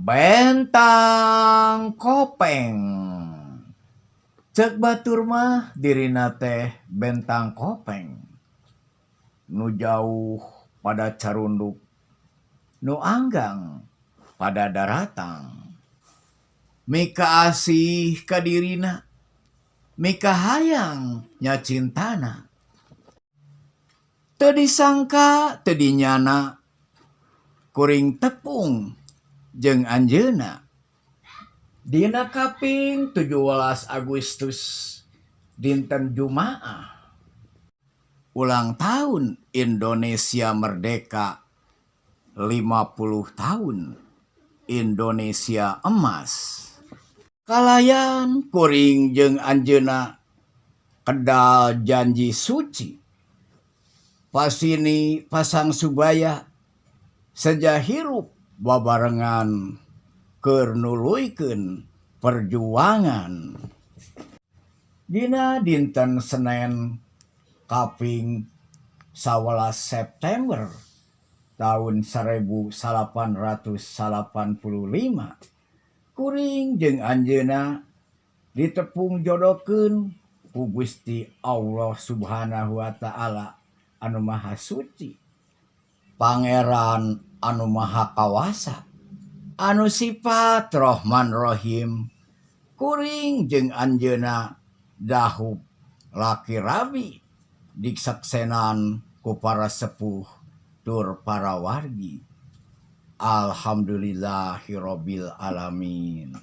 Bentang kopeng. Cek batur mah dirina teh bentang kopeng. Nu jauh pada carunduk, nu anggang pada daratang. Mikaasih ka dirina, mikahayang nya cintana. Teu disangka teu dinyana kuring tepung jeung anjeunna. Dina kaping 17 Agustus dinten Jumaah ulang tahun Indonesia merdeka 50 tahun Indonesia emas. Kalayan kuring jeung anjeunna kedal janji suci. Pasini pasang subaya seja hirup babarengan keur nuluykeun perjuangan. Dina dinten Senen kaping 11 September taun 1895 kuring jeung anjeunna ditepung jodohkeun ku Gusti Allah Subhanahu wa taala anu maha suci, Pangeran anu maha kawasa, anu sifat Rohman Rohim. Kuring jeung anjeunna dahup laki rabi disaksenan ku para sepuh tur para wargi. Alhamdulillahirabbil alamin.